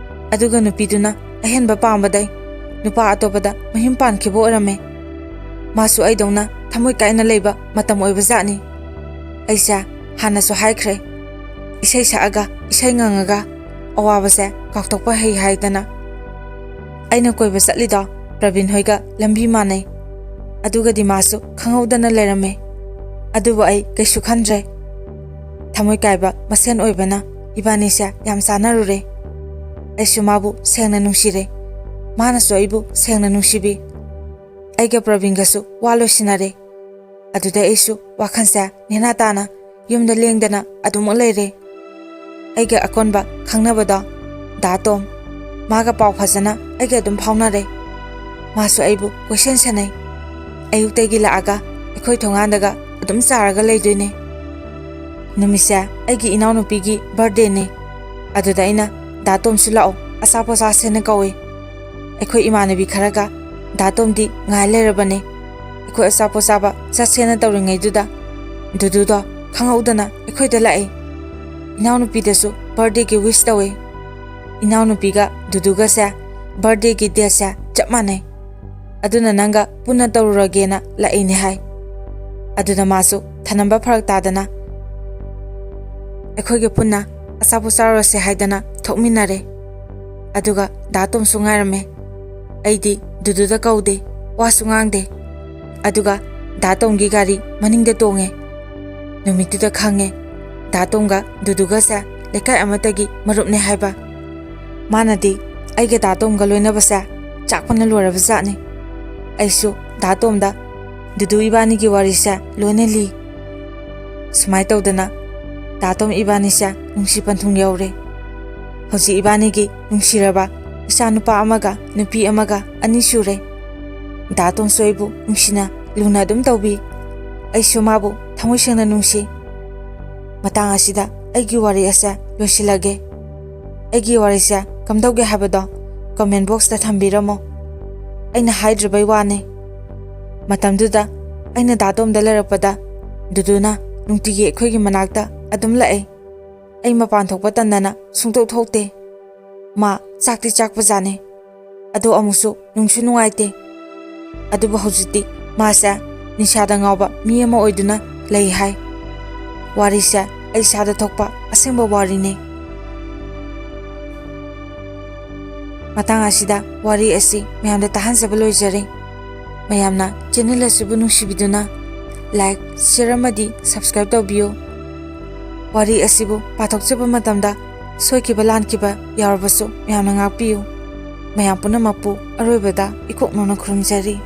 ꯑꯗꯨꯒ ꯅꯨꯄꯤꯗꯨꯅ ꯑꯍꯦꯟꯕ ꯄꯥꯝꯕꯗꯩ ꯅꯨꯄꯥ ꯑꯇꯣꯞꯄꯗ ꯃꯌꯨꯝ ꯄꯥꯟꯈꯤꯕ ꯑꯣꯏꯔꯝꯃꯦ꯫ ꯃꯥꯁꯨ ꯑꯩꯗꯧꯅ ꯊꯃꯣꯏ ꯀꯥꯏꯅ ꯂꯩꯕ ꯃꯇꯝ ꯑꯣꯏꯕ ꯖꯥꯠꯅꯤ꯫ ꯑꯩꯁꯦ ꯍꯥꯟꯅꯁꯨ ꯍꯥꯏꯈ꯭ꯔꯦ, ꯏꯁꯩ ꯁꯛꯑꯒ, ꯏꯁꯩ ꯉꯪꯉꯒ ꯑꯋꯥꯕꯁꯦ ꯀꯥꯎꯊꯣꯛꯄ ꯍꯩ ꯍꯥꯏꯗꯅ꯫ ꯑꯩꯅ ꯀꯣꯏꯕ ꯆꯠꯂꯤꯗꯣ ꯄ꯭ꯔꯕꯤꯟ ꯍꯣꯏꯒ ꯂꯝꯕꯤ ꯃꯥꯟꯅꯩ꯫ ꯑꯗꯨꯒꯗꯤ ꯃꯥꯁꯨ ꯈꯪꯍꯧꯗꯅ ꯂꯩꯔꯝꯃꯦ꯫ ꯑꯗꯨꯕꯨ ꯑꯩ ꯀꯩꯁꯨ ꯈꯟꯗ꯭ꯔꯦ꯫ ꯊꯃꯣꯏ ꯀꯥꯏꯕ ꯃꯁꯦꯟ ꯑꯣꯏꯕꯅ ꯏꯕꯥꯅꯤꯁꯦ ꯌꯥꯝ ꯆꯥꯟꯅꯔꯨꯔꯦ꯫ ꯑꯩꯁꯨ ꯃꯥꯕꯨ ꯁꯦꯡꯅ ꯅꯨꯡꯁꯤꯔꯦ, ꯃꯥꯅꯁꯨ ꯑꯩꯕꯨ ꯁꯦꯡꯅ ꯅꯨꯡꯁꯤꯕꯤ꯫ ꯑꯩꯒ ꯄ꯭ꯔꯕꯤꯟꯒꯁꯨ ꯋꯥ ꯂꯣꯏꯁꯤꯟꯅꯔꯦ꯫ ꯑꯗꯨꯗ ꯑꯩꯁꯨ ꯋꯥꯈꯜꯁꯦ ꯅꯦꯅꯥ ꯇꯥꯅ ꯌꯨꯝꯗ ꯂꯦꯡꯗꯅ ꯑꯗꯨꯃꯛ ꯂꯩꯔꯦ꯫ ꯑꯩꯒ ꯑꯀꯣꯟꯕ ꯈꯪꯅꯕꯗꯣ ꯗꯥ ꯇꯣꯝ, ꯃꯥꯒ ꯄꯥꯎ ꯐꯖꯅ ꯑꯩꯒ ꯑꯗꯨꯝ ꯐꯥꯎꯅꯔꯦ꯫ ꯃꯥꯁꯨ ꯑꯩꯕꯨ ꯀꯣꯏꯁꯦꯟ ꯁꯦꯟꯅꯩ꯫ ꯑꯌꯨꯛꯇꯒꯤ ꯂꯥꯛꯑꯒ ꯑꯩꯈꯣꯏ ꯊꯣꯡꯒꯥꯟꯗꯒ ꯑꯗꯨꯝ ꯆꯥꯔꯒ ꯂꯩꯗꯣꯏꯅꯦ꯫ ꯅꯨꯃꯤꯠꯁꯦ ꯑꯩꯒꯤ ꯏꯅꯥꯎꯅꯨꯄꯤꯒꯤ ꯕꯥꯔꯗꯦꯅꯦ꯫ ꯑꯗꯨꯗ ꯑꯩꯅ, "ꯗꯥ ꯇꯣꯝꯁꯨ ꯂꯥꯛꯑꯣ, ꯑꯆꯥꯄꯣꯠ ꯆꯥꯁꯦꯅ" ꯀꯧꯏ꯫ ꯑꯩꯈꯣꯏ ꯏꯃꯥꯟꯅꯕꯤ ꯈꯔꯒ ꯗꯥ ꯇꯣꯝꯗꯤ ꯉꯥꯏ ꯂꯩꯔꯕꯅꯦ꯫ ꯑꯩꯈꯣꯏ ꯑꯆꯥꯄꯣꯠ ꯆꯥꯕ ꯆꯠꯁꯦꯅ ꯇꯧꯔꯤꯉꯩꯗꯨꯗ ꯗꯨꯗꯨꯗꯣ ꯈꯪꯍꯧꯗꯅ ꯑꯩꯈꯣꯏꯗ ꯂꯥꯛꯑꯦ꯫ ꯏꯅꯥꯎꯅꯨꯄꯤꯗꯁꯨ ꯕꯥꯔꯗꯦꯒꯤ ꯋꯤꯁ ꯇꯧꯋꯦ꯫ ꯏꯅꯥꯎꯅꯨꯄꯤꯒ ꯗꯨꯗꯨꯒꯁꯦ ꯕꯥꯔꯗꯦꯒꯤ ꯗꯦꯠꯁꯦ ꯆꯞ ꯃꯥꯟꯅꯩ꯫ ꯑꯗꯨꯅ ꯅꯪꯒ ꯄꯨꯟꯅ ꯇꯧꯔꯨꯔꯒꯦꯅ ꯂꯥꯛꯏꯅꯦ ꯍꯥꯏ꯫ ꯑꯗꯨꯗ ꯃꯥꯁꯨ ꯊꯅꯝꯕ ꯐꯔꯛ ꯇꯥꯗꯅ ꯑꯩꯈꯣꯏꯒ ꯄꯨꯟꯅ ꯑꯆꯥꯄꯣꯠ ꯆꯥꯔꯨꯔꯁꯦ ꯍꯥꯏꯗꯅ ꯊꯣꯛꯃꯤꯟꯅꯔꯦ꯫ ꯑꯗꯨꯒ ꯗꯥ ꯇꯣꯝꯁꯨ ꯉꯥꯏꯔꯝꯃꯦ꯫ ꯑꯩꯗꯤ ꯗꯨꯗꯨꯗ ꯀꯧꯗꯦ, ꯋꯥꯁꯨ ꯉꯥꯡꯗꯦ꯫ ꯑꯗꯨꯒ ꯗꯥ ꯇꯣꯝꯒꯤ ꯒꯥꯔꯤ ꯃꯅꯤꯡꯗ ꯇꯣꯡꯉꯦ꯫ ꯅꯨꯃꯤꯠꯇꯨꯗ ꯈꯪꯉꯦ, ꯗꯥ ꯇꯣꯝꯒ ꯗꯨꯗꯨꯒꯁꯦ ꯂꯩꯀꯥꯏ ꯑꯃꯠꯇꯒꯤ ꯃꯔꯨꯞꯅꯦ ꯍꯥꯏꯕ꯫ ꯃꯥꯅꯗꯤ ꯑꯩꯒ ꯗꯥ ꯇꯣꯝꯒ ꯂꯣꯏꯅꯕꯁꯦ ꯆꯥꯛꯄꯅ ꯂꯣꯏꯔꯕ ꯖꯥꯠꯅꯤ꯫ ꯑꯩꯁꯨ ꯗꯥ ꯇꯣꯝꯗ ꯗꯨꯗꯨ ꯏꯕꯥꯅꯤꯒꯤ ꯋꯥꯔꯤꯁꯦ ꯂꯣꯏꯅ ꯂꯤ꯫ ꯁꯨꯃꯥꯏ ꯇꯧꯗꯅ ꯗꯥ ꯇꯣꯝ ꯏꯕꯥꯅꯤꯁꯦ ꯅꯨꯡꯁꯤ ꯄꯟꯊꯨꯡ ꯌꯧꯔꯦ꯫ ꯍꯧꯖꯤꯛ ꯏꯕꯥꯅꯤꯒꯤ ꯅꯨꯡꯁꯤꯔꯕ ꯏꯆꯥ ꯅꯨꯄꯥ ꯑꯃꯒ ꯅꯨꯄꯤ ꯑꯃꯒ ꯑꯅꯤ ꯁꯨꯔꯦ꯫ ꯗꯥ ꯇꯣꯝꯁꯨ ꯑꯩꯕꯨ ꯅꯨꯡꯁꯤꯅ ꯂꯨꯅ ꯑꯗꯨꯝ ꯇꯧꯕꯤ꯫ ꯑꯩꯁꯨ ꯃꯥꯕꯨ ꯊꯃꯣꯏ ꯁꯦꯡꯅ ꯅꯨꯡꯁꯤ꯫ ꯃꯇꯥꯡ ꯑꯁꯤꯗ ꯑꯩꯒꯤ ꯋꯥꯔꯤ ꯑꯁꯦ ꯂꯣꯏꯁꯤꯜꯂꯒꯦ꯫ ꯑꯩꯒꯤ ꯋꯥꯔꯤꯁꯦ ꯀꯝꯗꯧꯒꯦ ꯍꯥꯏꯕꯗꯣ comment boxꯇ ꯊꯝꯕꯤꯔꯝꯃꯣ꯫ ꯑꯩꯅ ꯍꯥꯏꯗ꯭ꯔꯕꯩ ꯋꯥꯅꯦ꯫ ꯃꯇꯝꯗꯨꯗ ꯑꯩꯅ ꯗꯥ ꯇꯣꯝꯗ ꯂꯩꯔꯛꯄꯗ ꯗꯨꯗꯨꯅ ꯅꯨꯡꯇꯤꯒꯤ ꯑꯩꯈꯣꯏꯒꯤ ꯃꯅꯥꯛꯇ ꯑꯗꯨꯝ ꯂꯥꯛꯑꯦ꯫ ꯑꯩ ꯃꯄꯥꯟ ꯊꯣꯛꯄ ꯇꯟꯗꯅ ꯁꯨꯡꯊꯣꯛ ꯊꯣꯛꯇꯦ꯫ ꯃꯥ ꯆꯥꯛꯇꯤ ꯆꯥꯛꯄꯖꯥꯠꯅꯦ꯫ ꯑꯗꯣ ꯑꯃꯨꯛꯁꯨ ꯅꯨꯡꯁꯨ ꯅꯨꯡꯉꯥꯏꯇꯦ꯫ ꯑꯗꯨꯕꯨ ꯍꯧꯖꯤꯛꯇꯤ ꯃꯥꯁꯦ ꯅꯤꯁꯥꯗ ꯉꯥꯎꯕ ꯃꯤ ꯑꯃ ꯑꯣꯏꯗꯨꯅ ꯂꯩ ꯍꯥꯏ꯫ ꯋꯥꯔꯤꯁꯦ ꯑꯩ ꯏꯁꯥꯗ ꯊꯣꯛꯄ ꯑꯁꯦꯡꯕ ꯋꯥꯔꯤꯅꯦ꯫ ꯃꯇꯥꯡ ꯑꯁꯤꯗ ꯋꯥꯔꯤ ꯑꯁꯤ ꯃꯌꯥꯝꯗ ꯇꯥꯍꯟꯖꯕ ꯂꯣꯏꯖꯔꯦ꯫ ꯃꯌꯥꯝꯅ channel ꯑꯁꯤꯕꯨ ꯅꯨꯡꯁꯤꯕꯤꯗꯨꯅ like, share ꯑꯃꯗꯤ subscribe ꯇꯧꯕꯤꯌꯨ꯫ ꯋꯥꯔꯤ ꯑꯁꯤꯕꯨ ꯄꯥꯊꯣꯛꯆꯕ ꯃꯇꯝꯗ ꯁꯣꯏꯈꯤꯕ ꯂꯥꯟꯈꯤꯕ ꯌꯥꯎꯔꯕꯁꯨ ꯃꯌꯥꯝꯅ ꯉꯥꯛꯄꯤꯌꯨ꯫ ꯃꯌꯥꯝ ꯄꯨꯝꯅꯃꯛꯄꯨ ꯑꯔꯣꯏꯕꯗ ꯏꯀꯣꯛ ꯅꯧꯅ ꯈꯨꯔꯨꯝꯖꯔꯤ꯫